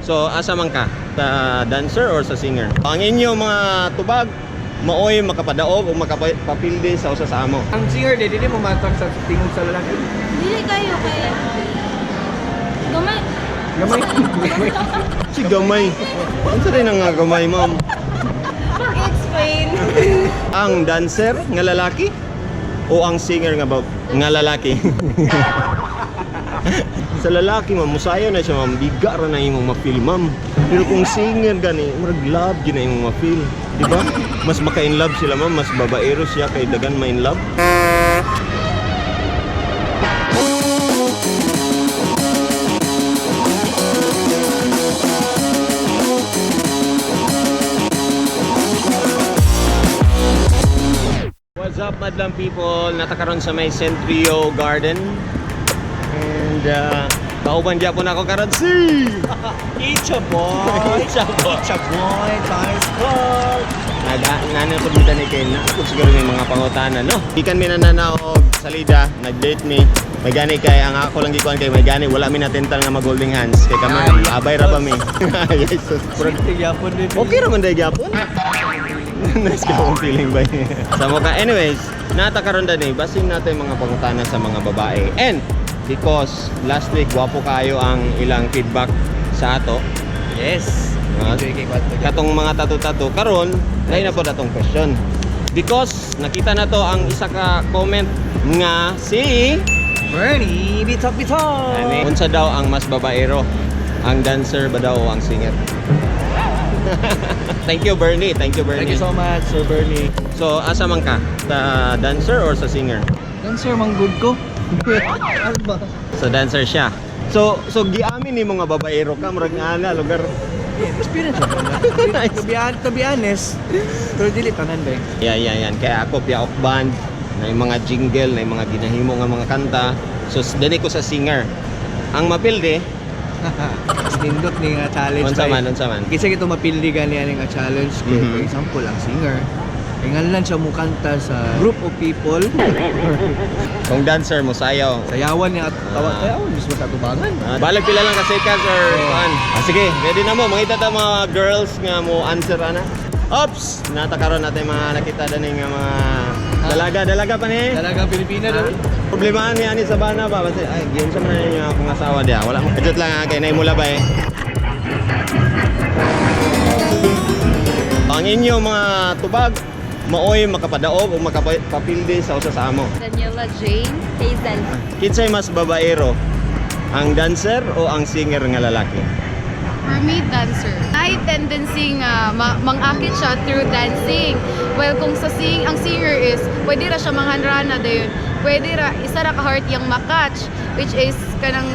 So, asa man ka? Sa dancer or sa singer? Ang inyo mga tubag, maoy makapadaog o makapapildi sa usa sa amo. Ang singer di dili mo matag sa tingog sa lalaki. Dili kayo kay gamay. Gamay. Gamay. Si gamay. Unsa rin ang nga gamay, ma'am? Pag-explain. Ang dancer nga lalaki o ang singer nga nga lalaki? Sa lalaki, ma'am, musayo na siya, ma'am. Biga ra na imong ma-feel, ma'am. Pero kung singer gani, murag love gyud na imong ma-feel. Di ba? Mas maka-in love sila, ma'am. Mas babaero siya kay dagan ma-in love. What's up, madlang people? Natakaroon sa may Centrio Garden. And kauban gyapon ako karon si It's a boy. It's a boy. It's a boy. Times call. Naga nana pud mi ni kay na pud siguro may mga pangutana, no. Ikan mi nanana og salida, nag-date mi. May gani kay ang ako lang gikuan kay may gani wala mi natental nga mag-holding hands kay kami Ay, abay ra ba mi. Jesus. Murag tigyapon din. Okay ra man day gyapon. Nice ka akong feeling ba? Sa mukha. Anyways, nata karon dani, basin natin mga pangutana sa mga babae. And because last week gwapo kayo ang ilang feedback sa ato. Yes. Ah. Enjoy kay kwarto. Katong mga tato-tato karon, lahi na po atong question. Because nakita na to ang isa ka comment nga si Bernie, bitok bitok. Ani, unsa daw ang mas babaero? Ang dancer ba daw o ang singer? Thank you, Bernie. Thank you, Bernie. Thank you so much, Sir Bernie. So, asa man ka? Sa dancer or sa singer? Dancer man good ko. Ano ba? Sa dancer siya. So giamin ni mga babaero ka murag nga na lugar. Experience ako na. To be honest, pero dili tanan ba. Yan, yan, yan. Kaya ako piaok band na yung mga jingle, na yung mga ginahimo nga mga kanta. So, dani ko sa singer. Ang mapildi, Mas nindot ni nga challenge. unsa ba, man, unsa man. Kinsa gito mapili gani ani nga challenge kay for example ang singer. Ingan siya mo kanta sa group of people. Kung dancer mo, sayaw. Sayawan niya at tawa Ah. sayawan mismo sa atubangan. Ah, balag pila lang ka seconds or kuan. Ah, sige, ready na mo. Mangita ta mga girls nga mo answer ana. Ops! Nata karon natin mga nakita dani nga mga dalaga, dalaga pa ni. Dalagang Pilipina Ah, dali. Problemahan ni ani sa bana ba kasi ay giunsa man ninyo akong asawa diha. Wala mo. Kajot lang ha, kay naimula ba eh. Ang inyo mga tubag maoy makapadaog o makapapildi sa usa sa amo. Daniela Jane Hazel. Kinsay mas babaero? Ang dancer o ang singer nga lalaki? For me, dancer. Ay tendency nga mangakit siya through dancing. Well, kung sa sing, ang singer is, pwede ra siya manghanrana dayon. Pwede ra, isa ra ka heart yang makatch, which is kanang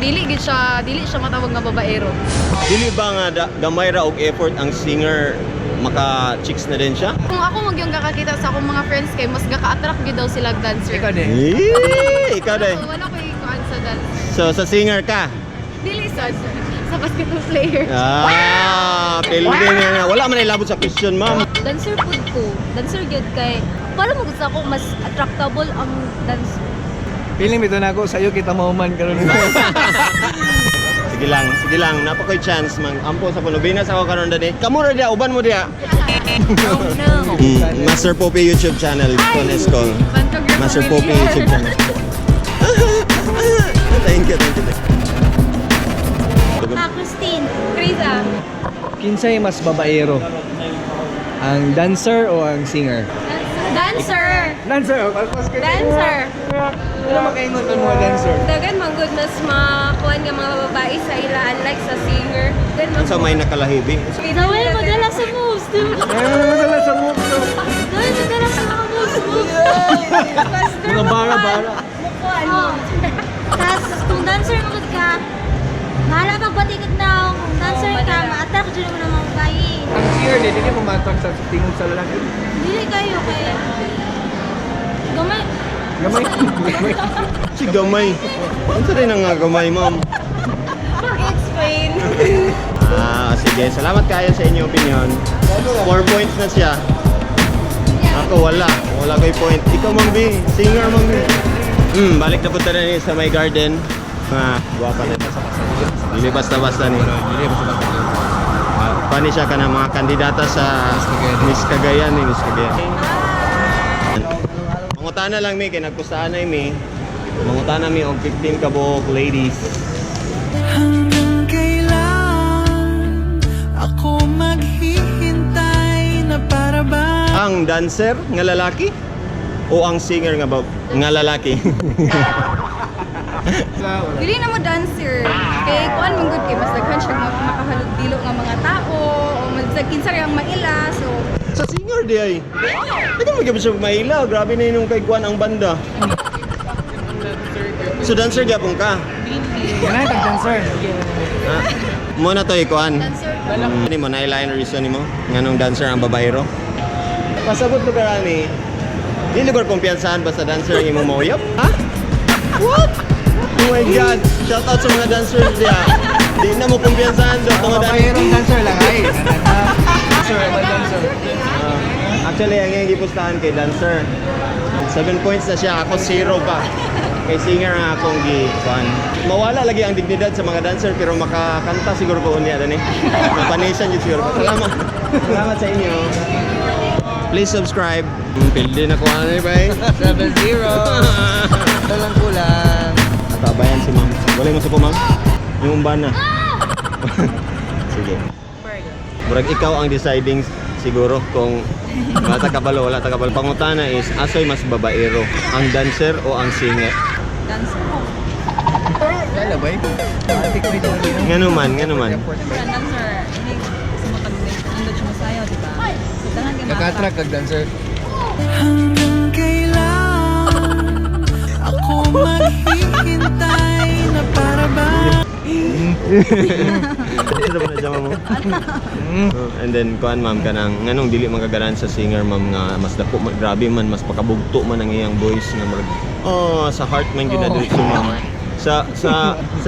dili gid siya, dili siya matawag nga babaero. Dili ba nga gamay ra og effort ang singer maka chicks na din siya? Kung ako magyong kakakita sa akong mga friends kay mas gaka-attract gyud daw sila og dancer. Ikaw din. Eh, ikaw din. Wala ko ikuan sa dancer. So sa singer ka? Dili sa basketball player. Ah, pildi nga nga. Wala man ilabot sa question, ma'am. Dancer pud ko. Dancer gyud kay para mo sa ako mas attractable ang dancer. Feeling bitaw na ako sayo kita mahuman karon. Sige lang, sige lang. Napa ko'y chance, mang ampo sa Pulubinas ako karon dani. Kamo ra dia, uban mo dia. Oh no. Master Poppy YouTube channel, Conesco. Bantog your Master Poppy familiar. YouTube channel. Thank you, thank you. Thank you. Ah, Christine. Krisa. Kinsay mas babaero? Ang dancer o ang singer? Dancer! Dancer, oh, palpas ka. Dancer! Ano makaingon ang mga dancer? Dagan man good mas makuan nga mga babae sa ila unlike sa singer. Dagan man Unsa may nakalahibi? Naway madala sa moves, di ba? Ay, madala sa moves. Naway madala sa mga moves, moves. Mga bara-bara. Oh. Tas kung dancer mo gud ka, bahala magbatikod na kung dancer ka, ma-attract jud mo ng mga babae. Ang singer di dili mo matag sa tingog sa lalaki. Dili kayo kay gamay. Gamay. Gamay. Si gamay. Unsa rin ang nga gamay, ma'am? Pag-explain. Ah, sige. Salamat kayo sa inyong opinion. 4 points na siya. Ako wala. Wala ko'y point. Ikaw, Mang B. Singer, Mang B. Balik na punta na ni sa my garden. Ah, guwapa na. Dili basta-basta ni. Dili basta-basta. Ah, paano siya ka na mga kandidata sa Miss Cagayan ni Miss Cagayan. Mangutana lang mi kay nagpustahan na mi. Mangutana mi og 15 ka buok ladies. Hanggang kailan ako maghihintay na para ba Ang dancer nga lalaki o ang singer nga nga lalaki? Dili na mo dancer. Kay kuan man gud kay mas daghan siya makahalugdilo nga mga tao o mas kinsa ang maila. So Sa singer di ay. Hindi mo gyud siya maila. Grabe na yun kay Kwan ang banda. So dancer gyapon ka. Kanang tag dancer. Ah, mo na to ikuan. Dancer. Ano mo na line reason nimo nganong dancer ang babaero? Pasabot lugar ani. Di lugar kumpiyansahan basta dancer ang imong mauyap. Ha? What? Oh my God! Shout out sa mga dancers diya. Di na mo kumpiyansahan do tungod ani. Babaerong dancer lang ay. Dancer, ba dancer. Ah, actually, ang iyang gipustahan kay dancer. 7 points na siya, ako 0 pa. Kay singer ang akong gi kuan. Mawala lagi ang dignidad sa mga dancer pero makakanta siguro ko unya dani. Mapanisan jud siguro ko. Salamat. Salamat sa inyo. Please subscribe. Pildi na ko ano bay. 7-0. Ito lang kulang. Tabayan si ma'am. Wala mo sa po ma'am. Yung bana. Sige. Murag ikaw ang deciding siguro kung wala ta kabalo, wala ta kabalo. Pangutana is asoy mas babaero, ang dancer o ang singer? Dancer. Wala ba? Ngano man, ngano man. Dancer. Hindi sumutag nindot siya mosayaw, di ba? So daghan kay Naka-attract kag dancer. Hanggang kailan ako maghihintay na para ba Ano ba na siya mo? Oh, and then kuan ma'am kanang nganong dili man kaganahan sa singer ma'am nga mas dako man grabe man mas pakabugto man ang iyang voice nga murag oh sa heart man gyud na diretso ma'am. Sa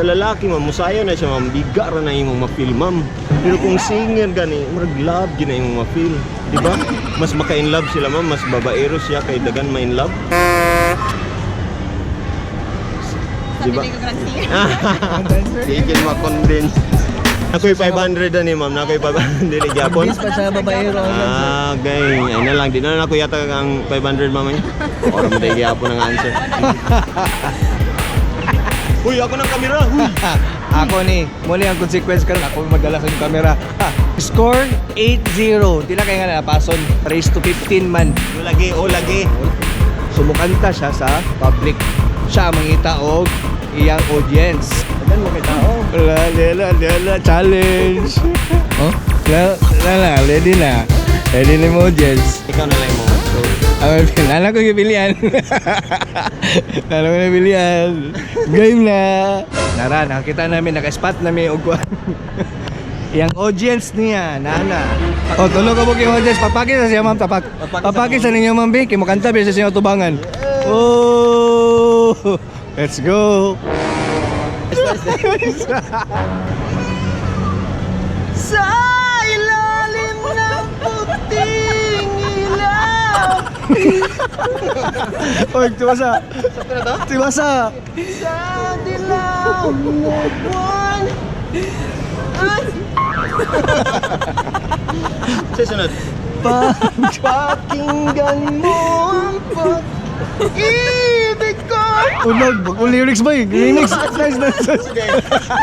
lalaki ma'am musayo na siya ma'am, biga ra na imong ma-feel ma'am. Pero kung singer gani murag love gyud na imong ma-feel, di ba? Mas maka-in love sila ma'am, mas babaero siya kay dagan ma-in love. Di ba? Di kin ma-convince. Ako'y 500 na ni ma'am, nako'y 500 dili gyapon. Convince pa sa babaero ang dancer. Ah, okay. Ay na lang, di na lang ako yata ang 500 ma'am. Eh. Ora mo dahil gyapon ang answer. Uy, ako ng kamera. Uy. Ako ni, muli ang consequence karon ako magdala sa inyong camera. Ha. Score 8-0. Di na kay nga napason. Race to 15 man. O lagi, o lagi. Sumukanta siya sa public. Siya ang mangita og iyang audience. Tagan mo kay tao. La la la la la challenge. Oh, la la la ready na. Ready na mo audience. Ikaw na lang mo. Ang lala ko gibilian. Lala ko gibilian. Game na. Nara, nakita namin naka-spot namin og kuan. Yang audience niya, nana. Oh, tulo ka yung audience. Papaki sa siya, ma'am. Tapak. Papaki sa Papaki sa ninyo, ma'am. Kay mukanta biya sa siya tubangan. Oh! Let's go. Sa ilalim ng puting ilaw. Oy, tiwasa. Sakto na to? Tiwasa. Sa dilaw na buwan. Ay! Susunod. Pa. Pakinggan mo ang pag-ibig ko. Unog, bagong lyrics ba eh? Remix. Nice, nice, nice. Sige.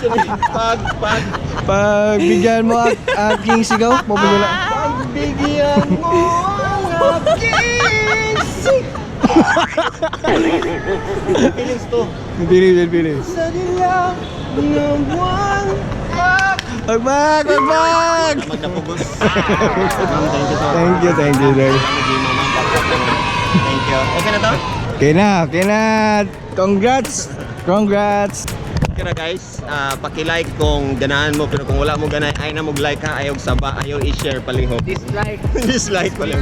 Sige. Pag, pag, Pagbigyan mo ang aking sigaw, mabulula. pagbigyan mo ang aking sigaw. Feelings to. Bili, bili, bili. Sa dilaw ng buwan. Pagbag, pagbag! Magdapugos. Ma'am, thank you so much. Thank you, thank you, thank you. Thank you. Okay na to? Okay na, okay na. Congrats! Congrats! Okay na guys, ah, paki-like kung ganahan mo pero kung wala mo ganahan ay na mo like ha, ayaw saba, ayaw i-share palihog. Dislike. Dislike pala.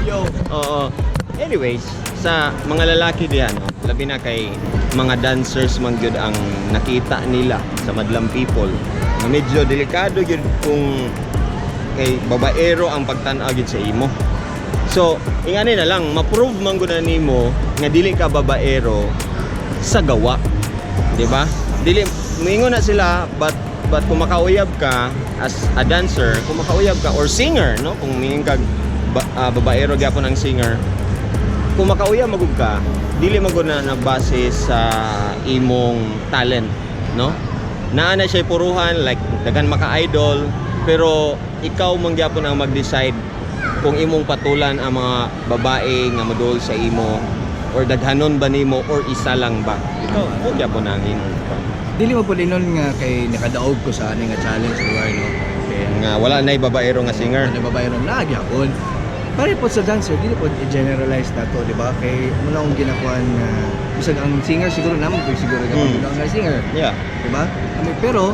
Oo. Anyways, sa mga lalaki diyan, no, labi na kay mga dancers man gyud ang nakita nila sa madlang people. Na medyo delikado gyud kung kay babaero ang pagtan-aw gyud sa imo. So, ingani na lang, ma-prove man gud na nimo nga dili ka babaero sa gawa. Di ba? Dili moingon na sila, but kung makauyab ka as a dancer, kung makauyab ka or singer, no? Kung miingon kag babaero gyapon ang singer, kung makauyab magud ka, dili magud na base sa imong talent, no? Naa na siya puruhan, like daghan maka-idol, pero ikaw man gyapon ang mag-decide kung imong patulan ang mga babae nga modol sa imo or daghanon ba nimo or isa lang ba. Ikaw, mo gyapon na ang imong. Dili mo pud inon nga kay nakadaog ko sa ani nga challenge or no. Kay Nga wala na babaero nga singer. ano babae ron na gyapon. Pare po sa dancer, dili po i-generalize na to, di ba? Kay muna akong ginakuan nga bisag ang singer siguro naman po siguro kapag ang singer, di ba? I mean, pero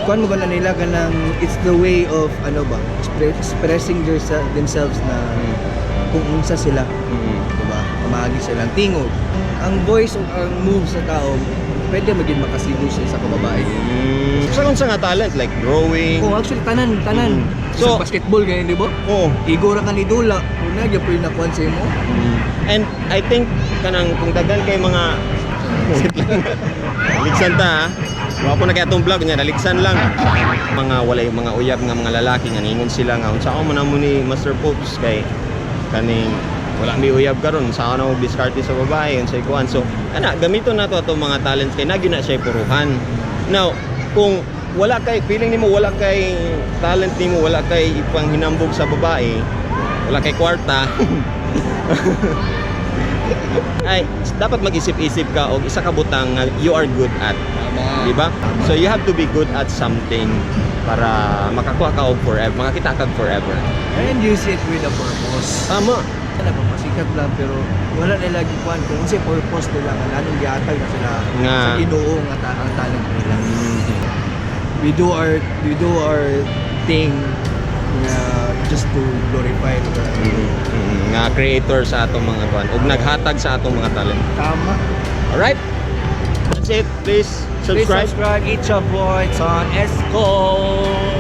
kuan mo na nila kanang it's the way of ano ba, expressing themselves na kung unsa sila, di ba? Pamaagi silang tingog. Ang voice o ang move sa tao pwede maging makasigo sa isa ka babae. Sa unsa nga talent, like drawing. Oh, actually tanan tanan. So- So, basketball ganyan, di ba? Oo. Igo ra ka ni Dula, una gyud po yung nakuan sa imo. And I think kanang kung daghan kay mga, wait lang. Ligsan ta ha. Wa po na kay atong vlog niya, naligsan lang. Mga walay mga uyab nga mga lalaki nga ningon sila nga unsa mo na mo ni Master Popes kay kaning wala mi uyab karon, unsa na mo diskarte sa babae, unsay kuan. So ana gamiton nato atong mga talents kay nagyud na siya puruhan. Now, kung wala kay feeling nimo, wala kay talent nimo, wala kay ipanghinambog sa babae, wala kay kwarta, ay dapat mag-isip-isip ka og isa ka butang nga you are good at. Tama. Di ba? So you have to be good at something para makakuha ka og forever, makakita ka og forever. And use it with a purpose. Tama. Napapasikat lang pero wala nila gikuan kung unsay purpose nila nga anong gihatag na sila Nga. sa Ginoo nga ang talent nila. We do our thing nga just to glorify the God. Nga creator sa atong mga kuan ug naghatag sa atong mga talent. Tama. Alright? That's it. Please subscribe. Please subscribe. It's your boy Ton Esco.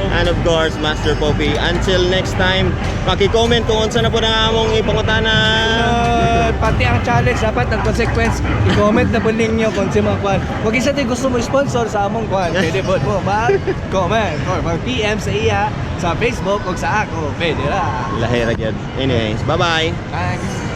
And of course, Master Poppy. Until next time, paki-comment kung unsa na po na among ipangutana. Pati ang challenge dapat ang consequence, i-comment na po ninyo kung si mga kwan. Kung isa tayo gusto mo sponsor sa among kwan, pwede po mo mag-comment or mag-PM sa iya sa Facebook o sa ako. Pwede ra. Lahira gyud. Anyways, bye-bye. Thanks.